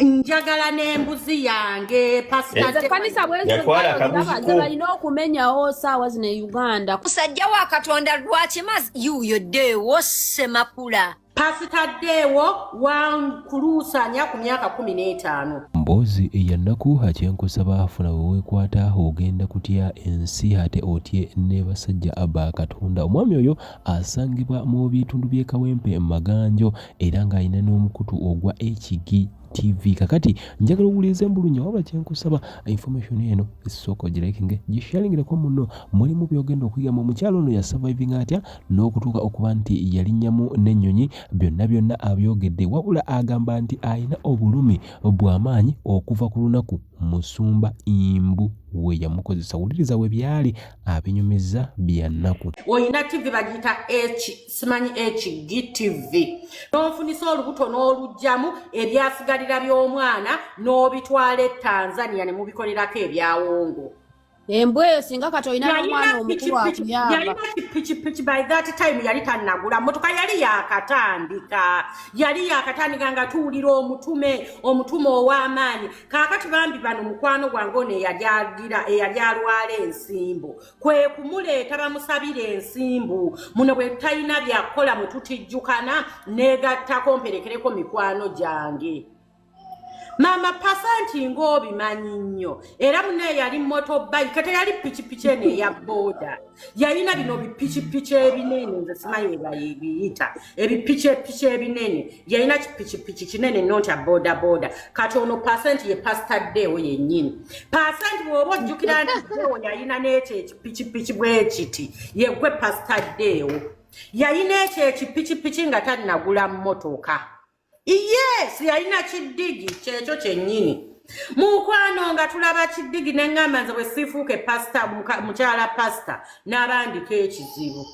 Njagala n'embuzi yange, Pastor. Nze ekkanisa bwe zito Yatwala ziraba akabuzi ze ko. Balina okumenyawo saawa zino e Uganda. Musajja wa Katonda, lwaki mazi yuuyo ddeewo Ssemakula? Pasita Ddeewo wankuluusanya ku myaka 15. Mboozi ya nnaku. Kyenkusaba, funa we weekwata. Ogenda kutya ensi ate otye ne basajja ba Katonda. Omwami oyo asangibwa mu bitundu by'e Kawempe Maganjo era ng'alina n'omukutu ogwa Ekigi TV. Kakati njagala owulirize embulunya, wabula kyenkusaba, information eno esooka ogirakinge, gisharingireko muno. Mulimu byogenda okuyigamu. Omukyalo ono yasurvivinga atya n'okutuuka okuba nti yalinnyamu n'ennyonyi? Byonna byonna abyogedde, wabula agamba nti alina obulumi bw'amaanyi okuva ku lunaku Musumba Imbu we yamukozesa. Wuliriza we byali abinyumiza, bya nnaku. Olina TV bagiyita H, simanyi HGTV, n'onfunisa olubuto n'olugjamu, ebyasigalira by'omwana n'obitwala e Tanzania ne mubikolerako ebyawongo. Embwa eyo, singa kati olina n'omwana omukulu akuyamba. Yalina kipikipiki. By that time yali tannagula motoka, yali yakatandika, yali yakatandika nga tuwulira omutume, omutume ow'amaanyi. Kaakati bambi bano, mukwano gwange ono eyali agira, eyali alwala ensimbu, kwe kumuleeta bamusabira ensimbu. Muno bwe talina byakukola, mwe tutijjukana, neegattako mperekereko mikwano gyange. Maama Pasanti, ng'obimanyi nnyo era munaye, yali motorbike, teyali pikipiki eno eya booda. Yalina bino bipikipiki ebinene, nze simanyi we babiyita, ebipikipiki ebinene. Yalina kipikipiki kinene nnyo nti boda boda. Kati ono Pasenti ye Pasita Ddeewo yennyini. Pasenti, bw'oba ojjukira nti Ddeewo yalina n'ekyo ekipikipiki bwe kiti, yeggwe Pasita Ddeewo. Yalina ekyo ekipikipiki nga tannagula mmotoka. Yes, yalina kiddigi kyekyo kyennyini. Mukwano, nga tulaba kiddigi, neŋŋamba nze bwe siifuuke pasita, mukyala pasita, n'abandika ekizibu.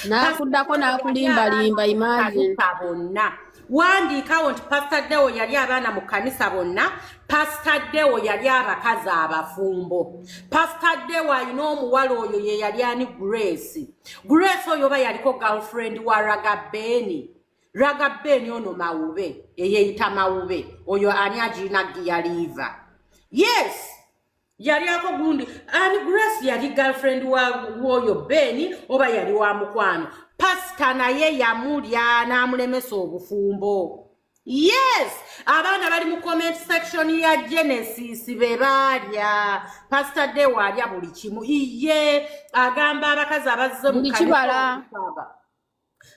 N'akuddako n'akulimbalimba, imagine. Kanisa bonna, wandiikawo nti Pasita Deo yali abaana mu kkanisa bonna. Pasita Deo yali abakazi abafumbo. Pasita Deo alina omuwala oyo ye yali ani, Grace. Grace oyo oba yaliko girlfriend wa Ragabeni. Ragabeni ono Mawube, eyeyita Mawube oyo, ani agirina giyaliiva. Yes, yali ako gundi ani, Grace yali girlfriend wa woyo Ben oba yali wa mukwano. Pasita naye yamulya n'amulemesa obufumbo. Yes, abaana bali mu comment section ya Genesis be baalya. Pasita Dewa alya buli kimu. Iye agamba abakazi abazze mu Buli kanisa kibala. okusaba.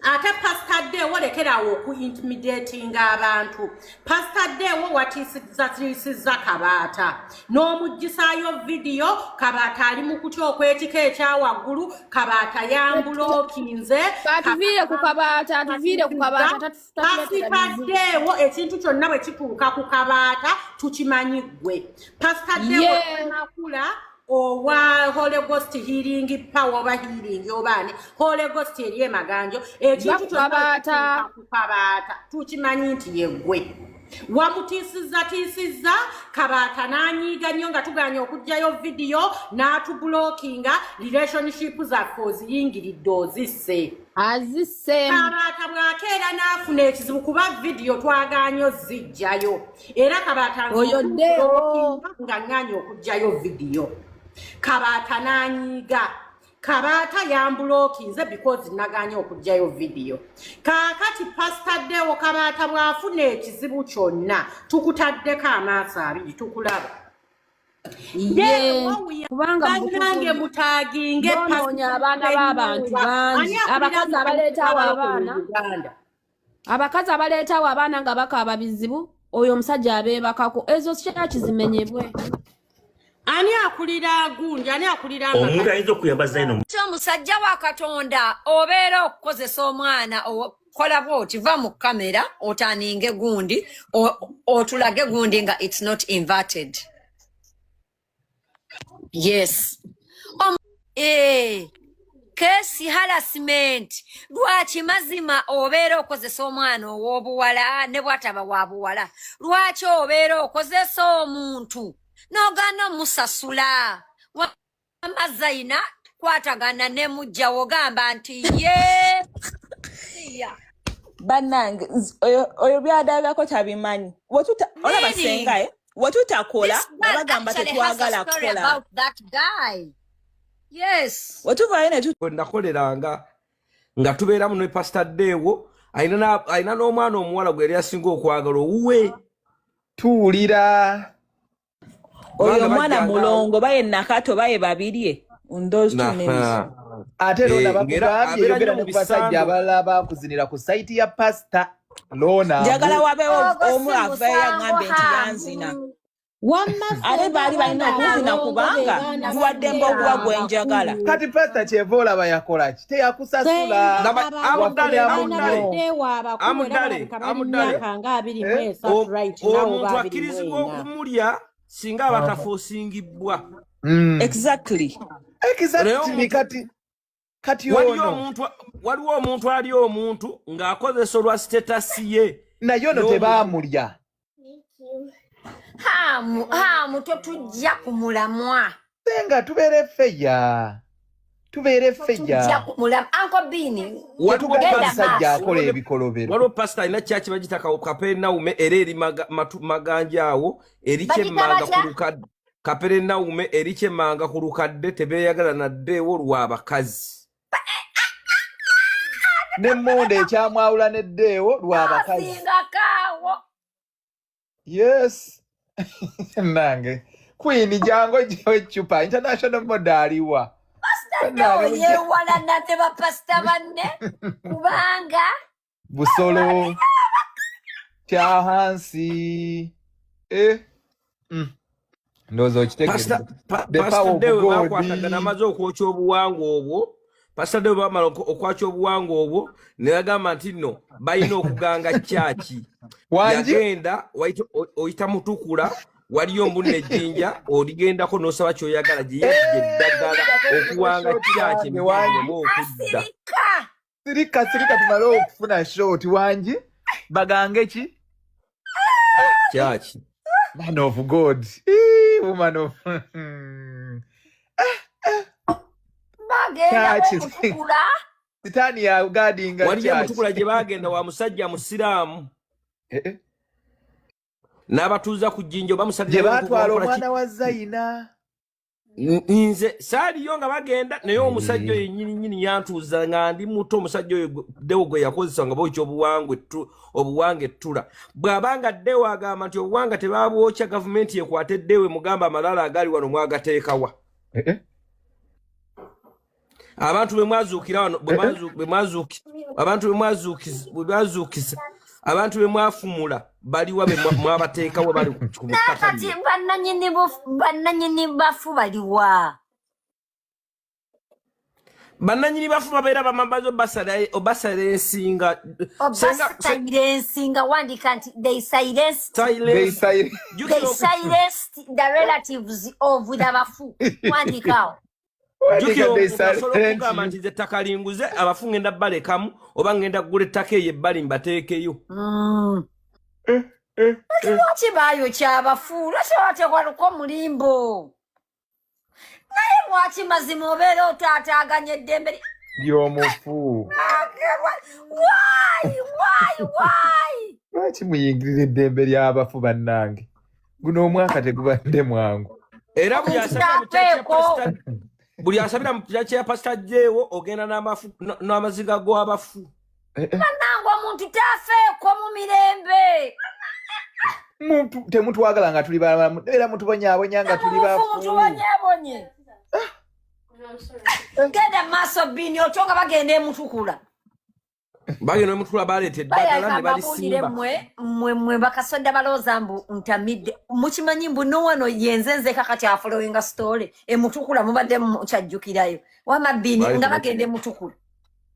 Ate Pasita Dewo, lekerawo oku intimidatinga abantu. Pasita Dewo, watiisizatiisizza Kabaata n'omuggisaayo vidiyo. Kabaata ali mu kutya okw'ekika ekyawaggulu. Kabaata yambulokinze. Atuviire ku Kabaata, atuviire ku Kabaata, tatuleetera Pasita bizibu. Dewo, ekintu kyonna bwe kituuka ku Kabaata, tukimanyi ggwe Pasita Dewo. Makula owa Holy Ghost Healing Power oba Healing oba ani, Holy Ghost eri emaganjo, ekintu Ku kyonna Kabaata. bwe kituuka ku Kabaata, tukimanyi nti yeggwe wamutiisizza tiisizza. Kabaata n'anyiiga nnyo nga tuganye okuggyayo vidiyo, n'atubulokinga. Relationship zaffe oziyingiridde, ozisse. Azisse. Kabaata bw'akeera n'afuna ekizibu kuba vidiyo twagaanye ozijjayo, era Kabaata nze Oyo Deo. okubulokinga nga ŋŋaanye okuggyayo vidiyo, Kabaata n'anyiiga. Kabaata yambulokinze because nagaanye okuggyayo vidiyo. Kaakati Pasita Deo, Kabaata bw'afuna ekizibu kyonna, tukutaddeko amaaso abiri, tukulaba. Ye kubanga mu Bannange, butuufu mutaginge. Boonoonya abaana b'abantu bangi. Abakazi abaleetawo abaana, abakazi abaleetawo abaana nga bakaaba bizibu, oyo omusajja abeebakako. Ezo kyaki zimenyebwe. Ani akulira gundi? Ani akulira Omuntu amaka? ayinza okuyamba Zaino. Ti omusajja wa Katonda, obeera okukozesa omwana, okola bwoti, va mu kamera, otaninge gundi, otulage gundi nga it's not inverted. Yes. Case harassment. Lwaki mazima obeera okozesa omwana ow'obuwala, ne bw'ataba wa buwala? Lwaki obeera okozesa omuntu n'ogaana omusasula? Wamma Zaina, kwatagana ne mujjawo, gamba nti ye ya. Bannange, oyo byadabirako tabimanyi. Olaba Meaning, senga wetutakola this nga girl bagamba actually has a tetwagala story kukola. about that guy. Yes. Wetuvaayo ne We nakoleranga nga tubeeramu ne Pasita Deewo, alina n'omwana omuwala gwe yali asinga okwagala owuwe. Tuwulira. Oyo Kubanga omwana bajjanga awo. Mulongo baye Nakato baye Babirye on those two names. Naha. Ate Lona Ng'era bakugambye abeera yogera nnyo ne mu ku basajja bisando. abalala bakuzinira ku saiti ya Pasita Lona Njagala mbu wabeewo Ogwo omu si aveeyo musango, aŋŋambe nti Hamu. yanzina. Wamma Ate ffenna baali balina abaana okunzina abalongo be kubanga baana nziwa ddembe banne okuba gwe njagala. abakulu. Kati Pasita kyeva olaba yakola ki? Teyakusasula. Senga Laba abalongo Amudale, be baana Amudale, Wafunyamu nnyo. baddeewo abakulu era Amudale, balabika bali mu Amudale. myaka nga abiri mu Eh? esatu right now oba Omuntu 24. akkirizibwa okumulya singa aba tafoosingibwa. Exactly. Naye Exactly. omuntu Kati waliyo ono omuntu, waliwo omuntu ali omuntu ng'akozesa olwa sitetasi ye naye ono n'omuntu tebaamulya. Hamu, Hamu, totujja ku mulamwa. Senga tubeere ffeya, tubeere Totujja ffeya. ku mulamwa. Uncle Bini, waliwo Tetugamba genda musajja maaso. akola ebikolobero. Waliwo pasita alina kyaki bagita Kaperenawume, era eri Maganja awo eri Bagita kyemmanga ku batya? lukadde. Kaperenawume eri kyemmanga ku lukadde, tebeeyagala naddeewo lwabakazi. Nemmonde ekyamwawula neddeewo lwabakazi. Asingakaawo. Yes, nange Queen jangu gyewo eccupa international model aliwa. Pasita Deo Bannange yeewalana ne bapasita banne kubanga Busolo kyahansi. Ndowooza okitegedde. The Pasita power of Dewe God. bakwatagana amaze okwokya obuwangwa obwo. Pasita Dewe bamala okwokya obuwangwa obwo ne bagamba nti nno balina okuganga kyaki. Wangi. Yagenda oyita Mutukula, waliyo mbunna ejjinja oligendako n'osaba kyoyagala gye yajja eddagala okuwanga kyaki Wange, wangi. emiriremu okudda. Asirika. Sirika, sirika tumale okufuna short. Wangi, bagange ki? Kyaki. Man of God. Ii, woman of Bagenda Kyaki. Mutukula. Sitaani yagadinga Waliyo kyaki. Mutukula gye bagenda wa musajja musiraamu Eh, eh. n'abatuuza ku jjinja oba Gye musalirayo baatwala okola ki. omwana wa Zayina. Nze saaliyo nga bagenda, naye omusajja oyo nnyini nnyini yantuuza nga ndi muto. Omusajja oyo Ddewo gwe yakozesa nga bookya obuwangwa obuwanga ettula. Bw'abanga Ddewo agamba nti obuwanga tebabwokya, gavumenti ekwate Ddewo mugamba amalala agali wano mwagateekawa. Eh, eh. Abantu bwe mwazuukira wano bwe Eh, eh. abantu bwe mwazuukisa, abantu be mwafumula baliwa? Be mwabateekawa bali ku Kati bukataliyo. bannanyini bafu baliwa? Bannanyini bafu babeera bamamaze obasala ensinga. Senga Obasilensinga, wandika nti they silenced They silence. they Jjukira silenced the relatives of the bafu. Wandikaawo. Wandika jjukira they omuntu asobola silent okugamba you. nti nze ettaka linguze, abafu ngenda balekamu oba ngenda kugula ettaka eyo ebbali mbateekeyo. Eh, eh, eh. Lwaki baayokya abafu? Lwaki bateekaluko omulimbo? Naye lwaki mazima obeera otaataaganya eddembe Ly'omufu. Why, why, why? Lwaki muyingirira eddembe ly'abafu? Bannange, guno omwaka tegubadde mwangu. Era buli Omuntu asabira mu kyaki ya taapeeko. pasita, buli asabira mu kyaki ya Pasita Jeewo ogenda n'amafu n'amaziga gw'abafu. Eh, eh. Nange omuntu taafeeko mu mirembe. Temutwagala nga tuli balamu, era mutubonyaabonya nga tuli Mufu bafu. mutubonyebonye. Genda maaso Bini, otyo nga bagenda emutukula. Bagenda emutula, baleeta eddagala ne Bayaka mbabuulire. balisimba. Mmwe bakasodda balowooza mbu ntamidde. Mukimanyi mbu nowano yenze nzeka kati afollowinga story emutukula mubadde mukyajjukirayo wama Bini nga bagenda emutukula.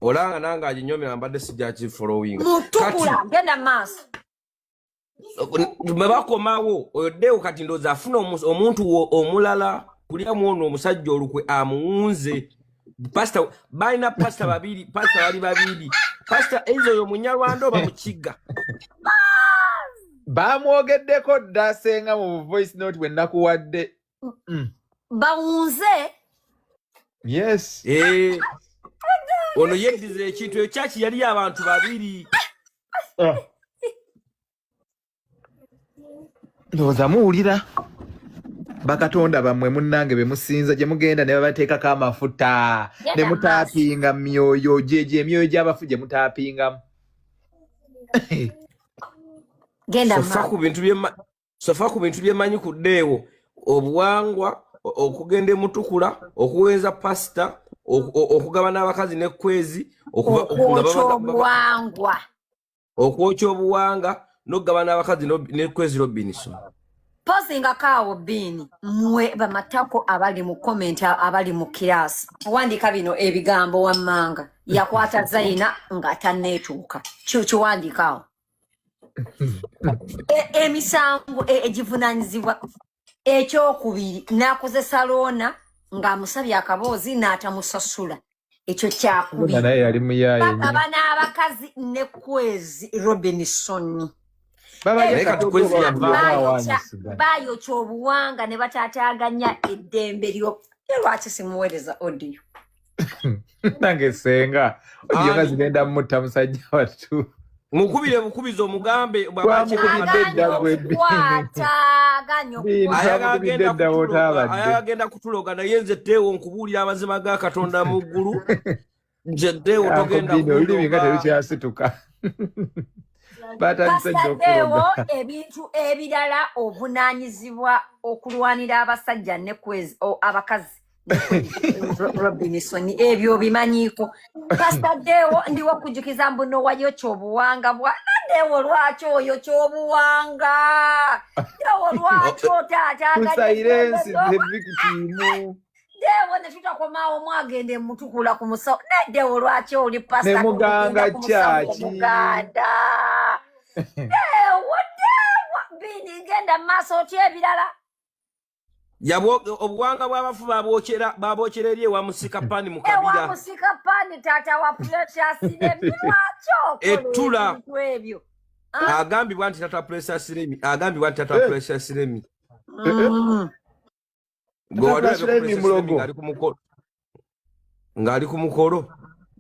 Olanga nange aginyomera mbadde sijjakifollowinga kati. Mutukula, genda maaso. Bwe bakomawo oyo ddewo kati ndowooza afuna omuntu omulala kulyamu ono omusajja olukwe amuwunze. Pasita balina pasita babiri, pasita bali babiri, pasita eiza oyo Munyarwanda oba Mukiga. Bamwogeddeko dda senga mu voice note bwe nakuwadde. Bawunze. Yes. Eh, ono yeddiza ekintu ekyo kyaki yali abantu babiri. Ah. Ndowooza muwulira bakatonda bammwe munnange be musinza gye mugenda ne babateekako amafuta ne Genda mu maaso. mutaapinga mu myoyo gyegyo emyoyo gy'abafu gye mutaapingamu. Genda mu Sofa maaso. ku bintu byemma sofa ku bintu byemmanyi ku ddeewo obuwangwa okugenda emutukula okuwenza pasita okugabana abakazi nekwezi okuva nga Okwokya obuwangwa. okwokya obuwanga n'okugabana abakazi nekwezi Robinson. Posingako awo Biini, mmwe bamatako abali mu comment, abali mu kiraasi, wandiika bino ebigambo wammanga. Yakwata Zaina nga tanneetuuka. Kiwandiika awo. Emisango egivunaanyizibwa ekyokubiri n'akozesa loona ng'amusabye akaboozi n'atamusasula, ekyo Lona kyakubiri. Naye yali muyaaye nnyo. Bagaba n'abakazi ne Kwezi Robinson. Babalya Naye kati katogo Kwezi oba yava- buli omu Bayokya awaanyisiganya. Bayokya obuwanga ne bataataaganya eddembe lyo. Ye lwaki simuweereza audio? Nange senga audio nga Ani? zigenda mutta musajja wattu. Mukubire bukubizi omugambe bw'aba Twamukubidde akyagala edda Aganye gwe Biini. okukwata, aganye Biini okukwata. ayagala twamukubidde agenda edda kutuloga w'otaabadde. Ayagala agenda kutuloga, naye nze teewo nkubuulira amazima ga Katonda mu ggulu, nze teewo Uncle togenda Biini olulimi nga kundoga. terukyasituka. Batandise dda Pastor Deo, okuloga. Ebintu ebirala ovunaanyizibwa okulwanira abasajja ne Kwezi abakazi ne Kwezi Robinson, ebyo obimanyiiko. Pastor Deo, ndiwo kujjukiza mbu nowayokya obuwanga bwa Deo. Lwaki oyokya obuwanga, Deo? Lwaki otaataaganya eddembe Kusilensi lyo? The victim. Deo, ne tutakomaawo mwagenda emutukula ku musawo ne Deo, lwaki oli Ne pasita muganga ogenda ku musawo kyaki. Omuganda? Deo, Deo Bini, genda mu maaso otya ebirala? Obuwanga bw'abafu babokyera eri ewa Musika Pani mu Ewa kabira. Musika Pani, taata wa Precious Remi, lwaki okola Ettula. ebintu ebyo? Ah? Agambibwa nti tata Precious Remi, agambibwa nti tata Eh. Precious Remi gwe Tata wali Precious olabye ku Remi Precious Remi mulogo. ng'ali ku mukolo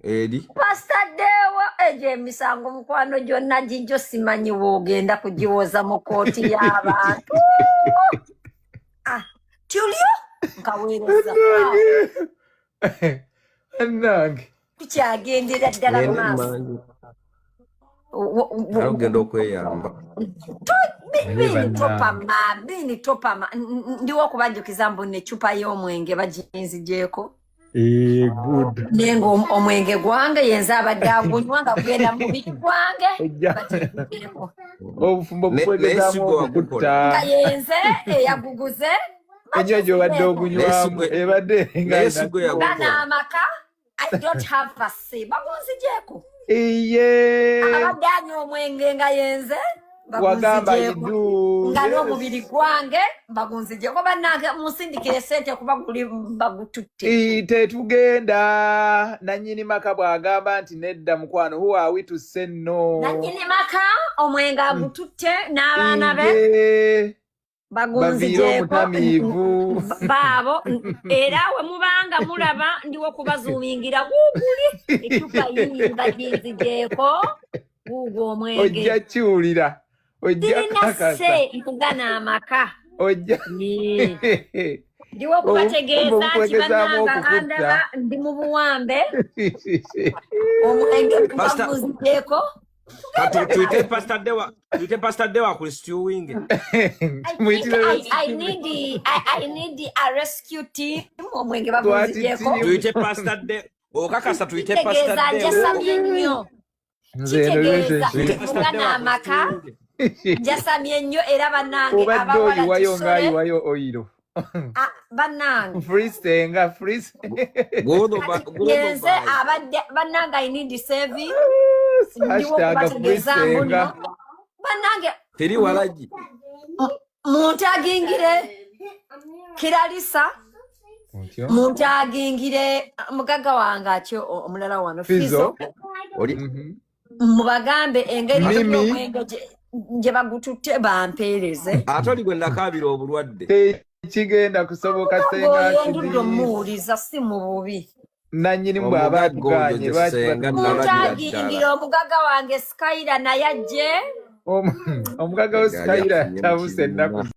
eri. Pastor Deo, egyo emisango mukwano gyonna gijjo simanyi woogenda kugiwoza mu kooti y'abantu. Ah, tulyo nkaweereza. Nange. Tukyagendera ddala mu Ngende maaso. manju ate ogenda okweyamba. Naye Biini bannange. topama, Biini topama. Ndiwo okubajjukiza mbu necupa y'omwenge baginzigyeko. Eh, good. Naye nga omwenge gwange yenze abadde agunywa nga gugenda mu mubiri gwange, Ojja baginzigyeko. obufumbo Naye si bukwegezaamu gwe wagukola. okukutta. Nga yenze eyaguguze, Enywa gy'obadde baginzigyeko. Naye si ogunywamu ebadde nga naye si gwe erina yagukola. Gano amaka, I don't have a say, bagunzigyeko. Iye. Abadde anywa omwenge nga yenze, Wagamba bagunzigyeko. idu. Nga n'omubiri Yes. gwange bagunzigyeko. Bannange, munsindikire sente kuba guli bagututte. Tetugenda nannyini maka bw'agamba nti nedda mukwano, who are we to say no? Nannyini maka omwenge agututte n'abaana be. Iye. Baviire Bagunzigyeko omutamiivu. Baabo era we mubanga mulaba ndiwo kubazuumingira guuguli ecupa yiyi baginzigyeko guugwo omwenge. Ojja kiwulira. Ojja Sirina kakasa. se mpugana amaka. Ojja Yee. Ndiwo obufumbo kubategeeza nti bukwegezaamu bannange okukutta. abandaba ndi mu buwambe, omwenge Pastor bagunzigyeko. Kati tuyite Pastor Dewa, tuyite Pastor Dewa ku stewing. I think Muyitire I need a rescue team, omwenge SWAT bagunzigyeko. team. Tuyite Pastor De okakasa tuyite Pastor Kitegeeza Dewa. njasamye nnyo. Nze eno Kitegeeza Tuyite relationship. Pastor mugana Dewa ku amaka stewing. njasamye nnyo era bannange Obadde abawala oyiwayo tusole. ng'ayiwayo oyiro. Ah, bannange. Free senga, free Godo ba Kati godo yenze by. abadde bannange, I need saving, ndiwo Hashtag free okubategeeza mbu senga. nno bannange Teri walaji. Muntagingire Kiralisa. Otyo. Muntagingire mugagga wange atyo omulala wano Fizo. Fizo. Oli Mubagambe engeri Mimi. omwenge gye bagututte bampeereze. Ate oli gwe nakaabira obulwadde. Tekigenda kusoboka senga. Oyo ndudde Kidi. omuwuliza si mu bubi. Nannyini bw'aba Omugagga oyo atugaanye gye lwaki senga batugaana? nalabira Muntagingira ddala. omugagga wange Skyla naye ajje. Omugagga wo Yali Skyla afunye mu tabuse ennaku kibiina.